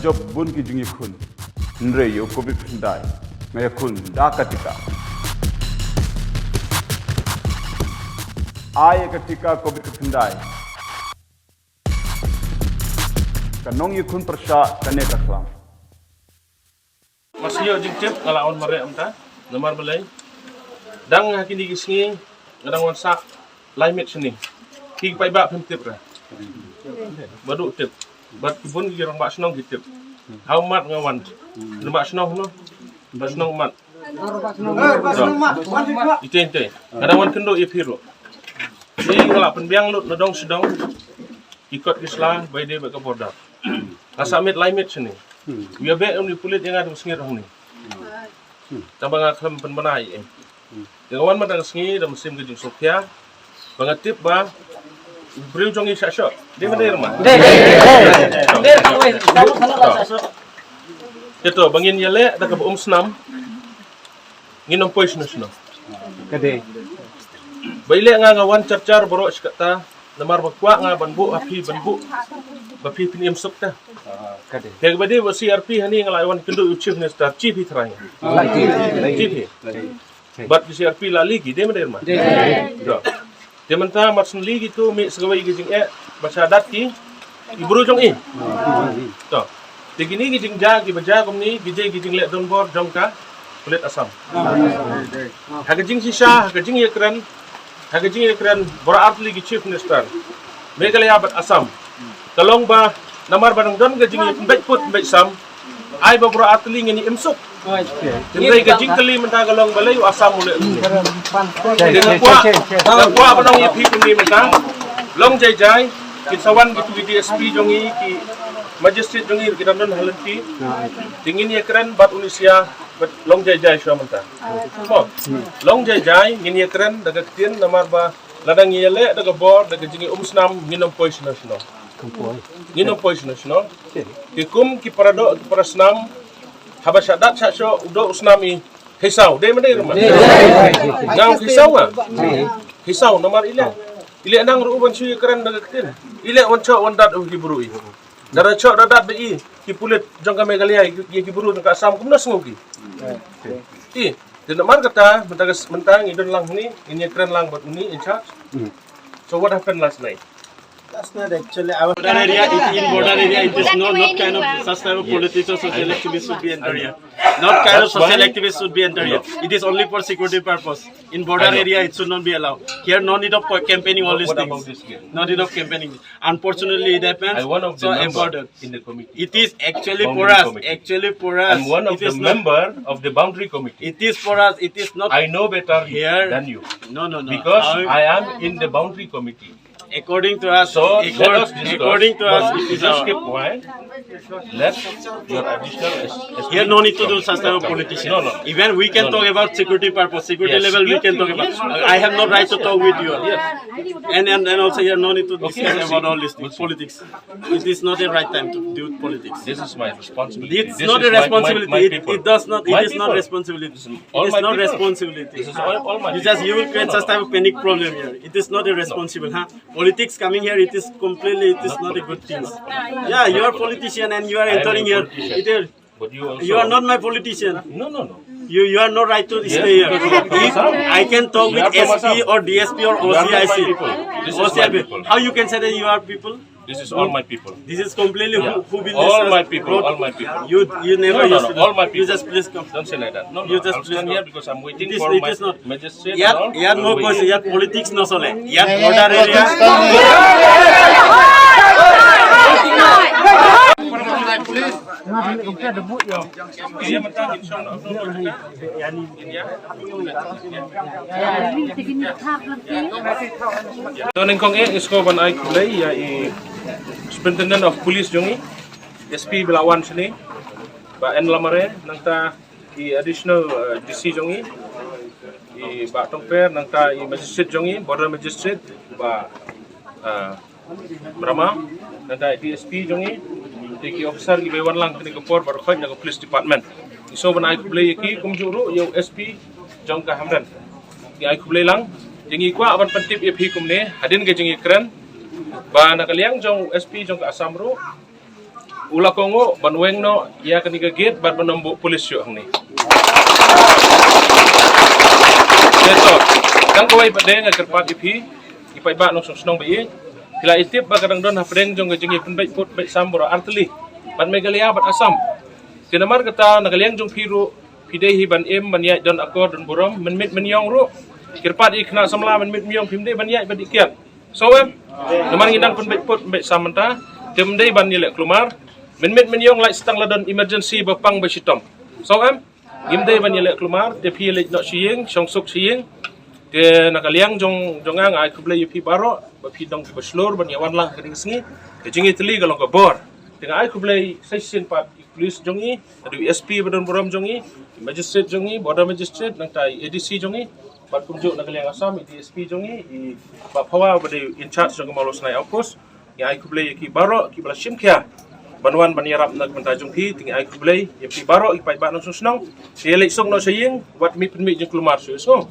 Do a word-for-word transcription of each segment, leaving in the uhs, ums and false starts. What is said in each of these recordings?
Jop bun ki jingïakhun. Hynrei ïa u covid khyndai nga ïakhun da ka tika. Ai ïa ka tika covid khyndai. Ka nongïakhun pyrshah kane ka khlam. Mar shu ïoh jingtip nga la wan mareh mynta. Namar balei? Dang ha kine ki sngi nga dang wan sah lai miet shane. Ki paidbah phim tip re. Bad u tip. Bad ki bun ki rangbah shnong ki tip. Ha u mat nga wan. Rangbah shnong no. Rangbah shnong mat. Ite ite. Nga dang wan kynduh ïa phi ruh. Ki nga la pynbiang lut na dong sha dong. Ki kot ki sla ba ïadei bad ka border. Nga sah miet lai miet shane. Ïa beh uni pulit ïa nga da u sngewthuh uni. Tang ba nga khlem pynbna ïa. Ïa nga wan mynta ka sngi da mynsiem ka jingsngewkhia. Ba nga tip ba u briew jong ngi shah shoh. Dei ma dei ma? Dei, dei, dei. Dei, dei, dei. Kato ba ngin ïaleh da kaba um snam. Ngin ym poi shano shano. Ka dei. Ba ïaleh nga nga wan char char baroh shi katta. Namar ba kwah nga ban buh ha phi ban buh ba phi phin im suk ta. Ka dei. Te ba dei ba C R P hani nga la wan kynduh u Chief Minister, Chief hi trai. Chief hi. Bad ki C R P la li ki dei ma dei ma? Dei. Te mynta mar shen li ki tu mih sa kawei ki jingeh ba sha dat ki i bru jong i. To. Te kine ki jingjia ki ba jia kumne ki jia ki jingleh donbor jong ka pulit Assam. Ha ka jingshisha ha ka jingïakren ha ka jingïakren baroh artylli ki Chief Minister Meghalaya bad Assam. Ka long ba namar ba dang don ka jingïakren bad put bad sam. Ai ba baroh artylli ngin im suk. Hynrei ka jingkylli mynta ka long balei u Assam u leh kumne. Te nga kwah nga kwah ban ong ïa phi kumne mynta. Long jai jai ki sa wan ki tu ki D S P jong i ki magistrate jong i ki dang don ha lynti. Te ngin ïakren bad u Nisia bad long jai jai shuwa mynta. Mo. Long jai jai ngin ïakren da ka ktien namar ba lada ngi ïaleh da ka bor da ka jingïaumsnam ngin ym poi shano shano. Ngin ym poi shano shano. Ki kum ki para doh ki para snam haba sha dat sha shoh u doh u snam i. Hei saw dei ma dei ruh ma? Nga ong hei saw nga. Hei saw namar i leh i leh nang ruh u ban shu ïakren da ka ktien. I leh wan shoh wan dat u ki bru i. Da da shoh da dat da i ki pulit jong ka Meghalaya ïa ki bru jong ka Assam kumno sngew ki. I te namar kata mynta ka mynta ngi don lang hynne ngin ïakren lang bad uni in charge. So what happened last night? That's not actually our Border area, it, in border area, it is not, not kind of such type of politics or social activists should be enter here. Not kind of social activists should be enter here. It is only for security purpose. In border area, it should not be allowed. Here, no need of co- campaigning all these things. No need of campaigning. Unfortunately, it happens. So important. In the committee. It is actually for us. Actually for us. I'm one of the member of the boundary committee. It is for us. It is not. I know better here than you. No, no, no. Because I am in the boundary committee. According to us, so let us discuss. According to us, it is just keep quiet. Let your additional. Here, no need to do such type of politician. No, no. Even we can talk about security purpose, security level. We can talk about. I have no right to talk with you. And and and also here, no need to discuss about all these things, politics. It is not the right time to do politics. This is my responsibility. It's not a responsibility. It, it does not. It is not responsibility. It is not responsibility. This is all, all my people. You just you will create such type of panic problem here. It is not a responsible, huh? Politics coming here, it is completely, it is not a good thing. Yeah, you are politician and you are entering here. It is, but you also, you are not my politician. No, no, no. You you are not right to stay here. If I can talk with S P or D S P or O C I C, O C I P, how you can say that you are people? This is all my people. This is completely who, who built this. All my people, all my people. You you never used to do. All my people. You just please come. Don't say like that. No, no. You just please come. I'm here because I'm waiting for my magistrate. Yat yat no ko yat politics no sole. Yat border area. To nyngkong eh ngi sngewbha ban ai khublei ïa i Superintendent of Police jong ngi, S P ba la wan shane, Bah N Lamare, nangta i Additional, eh, D C jong ngi, i Bah Tongper, nangta i Magistrate jong ngi, Border Magistrate, Bah, eh, Brahma, nangta i D S P jong ngi, te ki officer kiba wan lang kane ka por baroh na ka Police Department. Ngi sngewbha ban ai khublei ïa ki kumjuh ruh ïa u S P jong ka Hamren. Ngi ai khublei lang, te ngi kwah ban pyntip ïa phi kumne, hadien ka jingïakren ba na ka liang jong u S P jong ka Assam ruh, U la kohnguh ban weng noh ïa kane ka gate bad ban ym buh police shuh hangne. Te to, tang kawei pat de nga kyrpad ïa phi, ki paidbah nongshong shnong ba ïeit. Phi la ïa tip ba ka dang don hapdeng jong ka jingïapynbeit pud beit sam baroh artylli bad Meghalaya bad Assam. Te namar kata na ka liang jong phi ruh phi dei hi ban im ban ïaid don akor don burom mynmiet mynïong ruh. Kyrpad ïa ki khynnah samla mynmiet mynïong phim dei ban ïaid bad ïa kiad. Sngewbha em? Namar ngi dang pynbeit pud beit sam mynta. Te ym dei ban ïaleh klumar. Mynmiet mynïong lait stang la don emergency ba pang ba shitom. Sngewbha em? Ngim dei ban ïaleh klumar te phi leit noh sha ïing shong suk sha ïing. Te na ka liang jong jong nga nga ai khublei ïa phi baroh ba phi dang phi ba shlur ban ïa wan lang ha kane ka sngi. Te jingïatylli ka long ka bor. Te nga ai khublei sa shisien pat ïa ki police jong ngi, ïa u S P ba don burom jong ngi, ïa ki magistrate jong ngi, border magistrate nangta ïa A D C jong ngi. Bad kumjuh na ka liang Assam ïa D S P jong ngi, ïa Bah Phawa ba dei in charge jong ka Mawlasnai outpost. Nga ai khublei ïa ki baroh ki ba la shim khia ban wan ban ïarap na ka bynta jong phi. Te nga ai khublei ïa phi baroh ki paidbah nongshong shnong. Te leit suk noh sha ïing wat mih pynmih jingkulmar shuh shuh.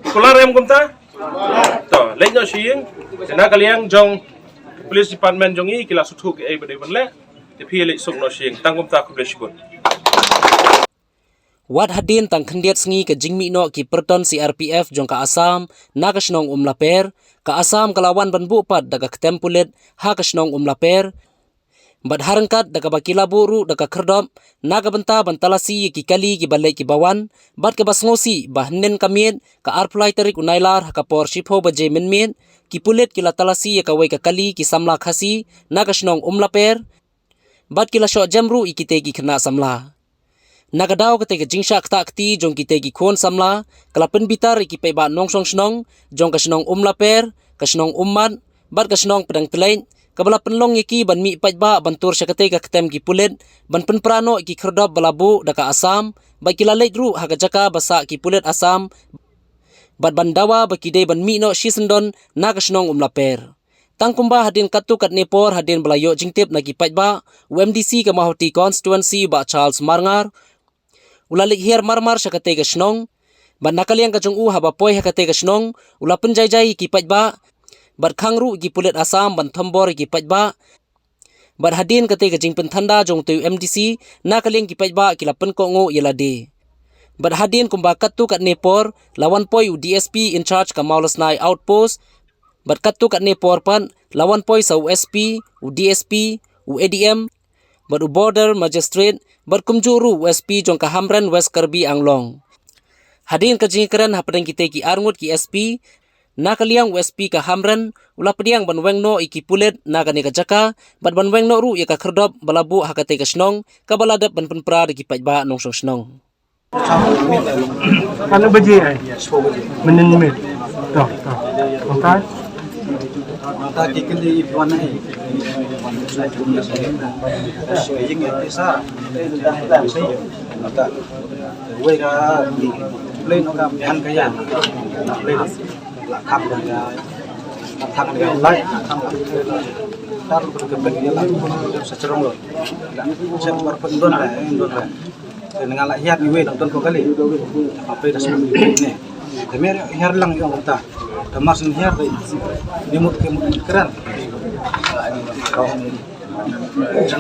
Kular em kumta? To leit noh sha ïing. Te na ka liang jong police department jong ngi ki la sngewthuh kiei ba dei ban leh. Te phi leit suk noh sha ïing. Tang kumta, khublei shibun. Wat hadien tang khyndiat sngi ka jingmih noh ki pyrton C R P F jong ka Assam na ka shnong Umlaper, ka Assam ka la wan ban buh pat da ka ktem pulit ha ka shnong Umlaper. Bad ha ryngkat da kaba ki la buh ruh da ka khyrdop na ka bynta ban talasi ïa ki kali ki ba leit ki ba wan, bad kaba sngewsih ba hynnin ka miet ka arphew lai tarik u Nailar ha ka por shiphew baje mynmiet, ki pulit ki la talasi ïa kawei ka kali ki samla Khasi na ka shnong Umlaper, bad ki la shoh jem ruh ïa kitei ki khynnah samla. Na ka daw katei ka jingshah ktah kti jong kitei ki khun samla ka la pynbitar ïa ki paidbah nongshong shnong jong ka shnong Umlaper, ka shnong Ummat bad ka shnong Pdeng Tleit, kaba la pynlong ïa ki ban mih paidbah ban tur sha katei ka ktem ki pulit ban pynpra noh ïa ki khyrdop ba la buh da ka Assam, bad ki la leit ruh ha ka jaka ba sah ki pulit Assam bad ban dawa ba ki dei ban mih noh shisyndon na ka shnong Umlaper. Tang kumba hadien katto katne por hadien ba la ïoh jingtip na ki paidbah, u M D C ka Mawhati constituency Bah Charles Marngar u la leit hiar marmar sha katei ka shnong. Bad na ka liang ka jong u haba poi ha katei ka shnong u la pynjaijai ïa ki paidbah bad khang ruh ïa ki pulit Assam ban thombor ïa ki paidbah. Bad hadien katei ka jingpynthanda jong utei u M D C, na ka liang ki paidbah ki la pynkohnguh ïa lade. Bad hadien kumba katto katne por la wan poi u D S P in charge ka Mawlasnai outpost. Bad katto katne por pat la wan poi sa u S P, u D S P, u A D M bad u border magistrate, bad kumjuh ruh u S P jong ka Hamren West Karbi Anglong. Hadien ka jingkren hapdeng kitei ki arngut ki S P, na ka liang u S P ka Hamren u la pdiang ban weng noh ïa ki pulit na kane ka jaka bad ban weng noh ruh ïa ka khyrdop ba la buh ha katei ka shnong kaba la dep ban pynpra da ki paidbah nongshong shnong. Katno baje ai? Mynnin miet. To, to. Mynta? Mynta ki kynti wan ai. Wan sa jong ïa sa. Ïing ïa sa. Mynta. Wei ka plane ka bihan ka ïa. Plane. La kham ka ïa. La kham ka ïa. La kham ka ïa. Tar ka ïa la. Sa chrong lo. La. Sa bar pun don la, don la. Te nga la hiar ni wei la don ko kali. Apa dah semua ni. Te mer hiar lang ïa kumta. Te mas ni hiar dei. Ni mut ke mut kren.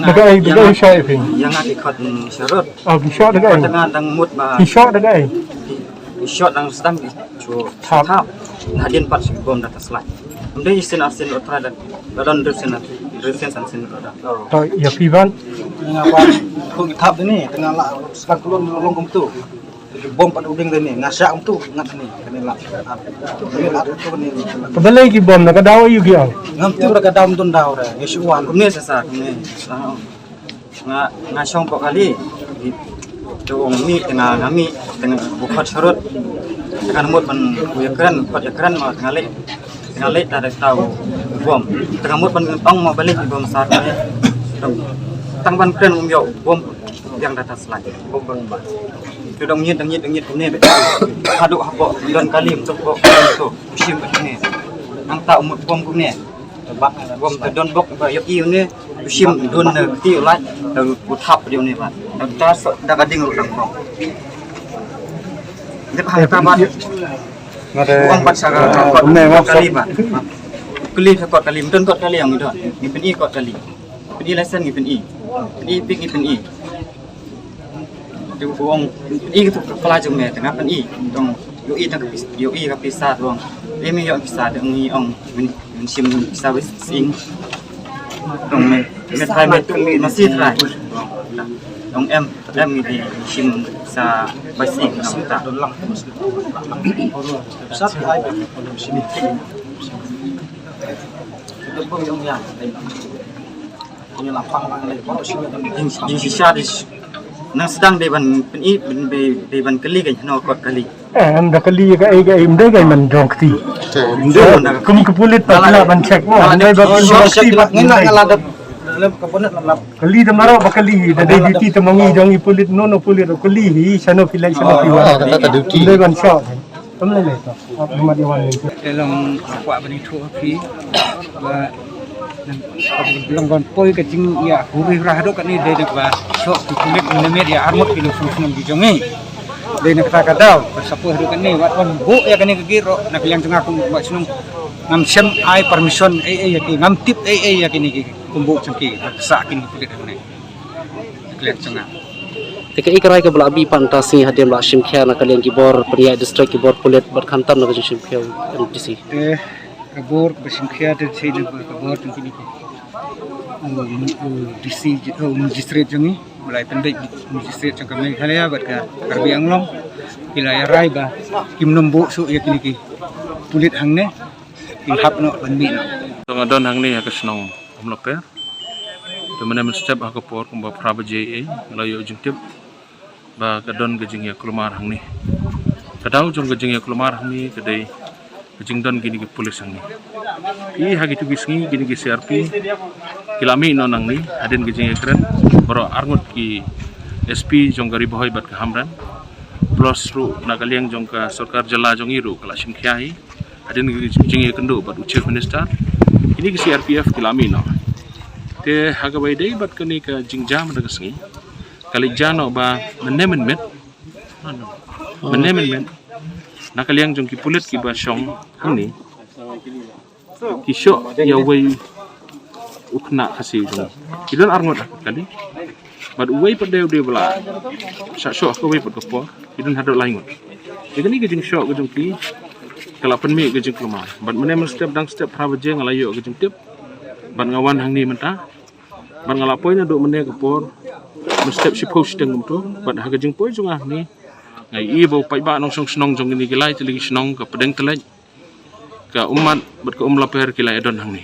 Daga ai, daga ai shah ïa phi? Ïa nga ki khot sharut. Oh, ki shah daga ai? Tengah dang mut ba. Ki shah daga ai? Ki shah dang sdang ki chu thap. Thap. Hadien pat shi bom da ta slide. Ym dei sien ar sien ot ra da. Da don dei sien ar, dei sien san sien ot ra. To ïa phi ban? Nga ban ko ki thap ni, tengah la sdang klon long kumtu. Ki bom pat u ding dei ni, nga shah kumtu, ngat ni, kane la. Kane la tu ni. Ka balei ki bom na ka daw aïu ki ong? Ngam tip ra ka daw, ym don daw re, ngi shu wan. Kumne sa sa, kumne. Nga, nga shong pok kali. Te ong mih, te nga, nga mih, te nga buh khot sharut. Te nga mut ban ïa kren, khot ïa kren ma te nga leh. Te nga leh ta da tau bom. Te nga mut ban ong ma balei bom sar ne. Tang ban kren um ïoh bom biang da ta slide. Bom bom ba. Te dang ngiat, dang ngiat, dang ngiat kumne. Haduh hapoh don kali, ym tip bom tu. Shim kumne. Nang ta mut bom kumne. Bom te don bok ba ïoh ïa une, u shim don ne kti u lait, te u thap ïa une ba. Te ta so da ka ding ruh dang bok. Dep ha ta ba. Nga te bom bat sa ka kot, ne, kot kali ba. Kali ka kot kali, ym don kot kali ïa ngi don. Ngi pyni kot kali. Pyni lesen ngi pyni. Pyn-i phi, ngi pyn-i. Te u ong, pyn-i ka tu ka pla jong me, te nga pyn-i. Te ong, ïohi tang ka pis-, ïohi ka pisa, te ong. Lei me ïoh pisa, te ong ngi ong, men, men shim pisa ba sing. Te ong me, me trai me tu, me si trai. Te ong em, em ngi dei shim pisa ba sing, te ong ta. Jingshisha dei nang sdang dei ban pyn-i, dei, dei ban kylli ka hynno kot kali. Eh, em da kylli ka ei ka ei, em dei ka ei man jong kti. Kum ka pulit pat la ban check mo, em dei ba kylli ka kti pat ngin la dep. Kylli da maro ba kylli, da dei duty te mo ngi jong i pulit, no, no pulit, kylli hi, shano phi leit, shano phi wan. Em dei ban check. Te long kwah ban ïathuh ha phi ba long ban poi ka jingïahuri ruh haduh katne dei na kaba shoh ki pulit mynmiet ïa arngut ki nongshong shnong ki jong ngi. Dei na kata ka daw ba sa poi haduh katne wat wan buh ïa kane ka gate ruh na ka liang jong nga kum u paidbah shnong ngam shym ai permission ei ei ïa ki, ngam tip ei ei ïa kine ki kumba jong ki, ba sa kine ki pulit hangne. Te kaei ka rai kaba la bih pat mynta ka sngi hadien ba la shim khia na ka liang ki bor pynïaid district, ki bor pulit bad khamtam na ka jingshim khia u M D C? Te ka bor kaba shim khia te dei na ka bor jong kine ki, u, u D C, u magistrate jong ngi, u la pynbeit, magistrate jong ka Meghalaya bad ka Karbi Anglong, ki la ïa rai ba kim nym buh shuh ïa kine ki pulit hangne, kin hap noh ban mih noh. Te nga don hangne ha ka shnong Umlaper. Te mynne mynstep ha ka por kumba phra baje ei, nga la ïoh jingtip ba ka don ka jingïakulmar hangne. Ka daw jong ka jingïakulmar hangne ka dei ka jingdon kine ki pulit hangne. Te ha kitu ki sngi kine ki C R P ki la mih noh nangne hadien ka jingïakren baroh arngut ki S P jong ka Ri Bhoi bad ka Hamren. Plus ruh na ka liang jong ka sorkar jylla jong ngi ruh ka la shim khia hi hadien ka jingïakynduh bad u Chief Minister. Kine ki C R P F ki la mih noh. Te ha kaba ïadei bad kane ka jingjia mynta ka sngi, ka leit jia noh ba mynne mynmiet, mynne mynmiet na ka liang jong ki pulit kiba shong hangne, ki shoh ïa uwei u khynnah Khasi jong ngi. Ki don arngut ha ka kali. Bad uwei pat de u dei ba la shah shoh ha kawei pat ka por. Ki don haduh lai ngut. Te kane ka jingshoh ka jong ki ka la pynmih ka jingkulmar. Bad mynne mynstep dang step phra baje nga la ïoh ka jingtip. Bad nga wan hangne mynta. Bad nga la poi naduh mynne ka por mynstep shiphew shiteng kumto. Bad ha ka jingpoi jong nga hangne, nga ïohi ba u paidbah nongshong shnong jong kine ki lai tylli ki shnong, ka Pdeng Tyleit, ka Ummat bad ka Umlaper ki la ïa don hangne.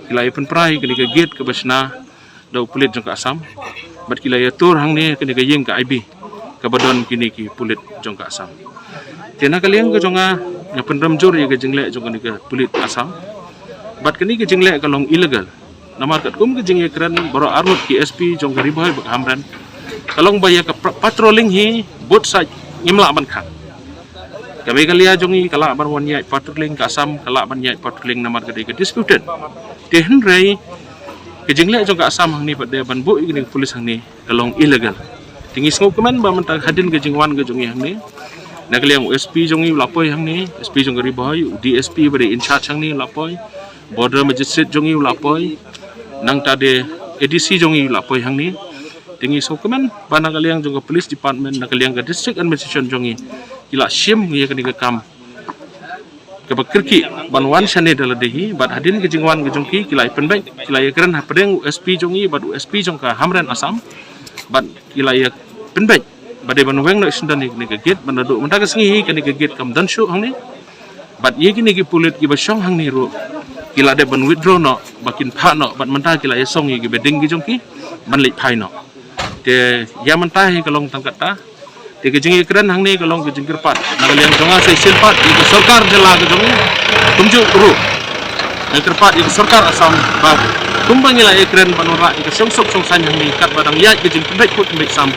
Ki la ïa pynpra ïa kane ka gate kaba shna da u pulit jong ka Assam. Bad ki la ïa tur hangne kane ka ïing ka I B kaba don kine ki pulit jong ka Assam. Te na ka liang ka jong nga, nga pynrem jur ïa ka jingleh jong kane ka pulit Assam. Bad kane ka jingleh ka long illegal. Namar katkum ka jingïakren baroh arngut ki S P jong ka Ri Bhoi bad ka Hamren, ka long ba ïa ka pra-, patrolling hi both side ngim lah ban khang. Ka Meghalaya jong ngi ka lah ban wan ïaid patrolling, ka Assam ka lah ban ïaid patrolling namar ka dei ka disputed. Te hynrei ka jingleh jong ka Assam hangne pat de ban buh ïa kine ki pulit hangne ka long illegal. Te ngi sngewkmen ba mynta hadien ka jingwan ka jong ngi hangne, na ka liang u S P jong ngi u la poi hangne, S P jong ka Ri Bhoi, u D S P ba dei in charge hangne u la poi, border magistrate jong ngi u la poi, nangta de A D C jong ngi u la poi hangne. Te ngi sngewkmen ba na ka liang jong ka police department, na ka liang ka district administration jong ngi, ki la shim ïa kane ka kam kaba kyrkieh ban wan shane da lade hi. Bad hadien ka jingwan ka jong ki, ki la ïa pynbeit, ki la ïa kren hapdeng u S P jong ngi bad u S P jong ka Hamren Assam. Bad ki la ïa pynbeit ba dei ban weng noh shisyndon ïa kane ka gate, bad naduh mynta ka sngi hi kane ka gate kam don shuh hangne. Bad ïa kine ki pulit kiba shong hangne ruh ki la dep ban withdraw noh ba kin phah noh, bad mynta ki la ïa song ïa ki bedding ki jong ki ban leit phai noh. Te ïa mynta hi ka long tang katta. Te ka jingïakren hangne ka long ka jingkyrpad na ka liang jong nga sa shisien pat ïa ka sorkar jylla ka jong ngi, kumjuh ruh nga kyrpad ïa ka sorkar Assam ba kumba ngi la ïakren ban wanrah ïa ka shongsuk shongsaiñ hangne katba dang ïaid ka jingpynbeit kut pynbeit sam.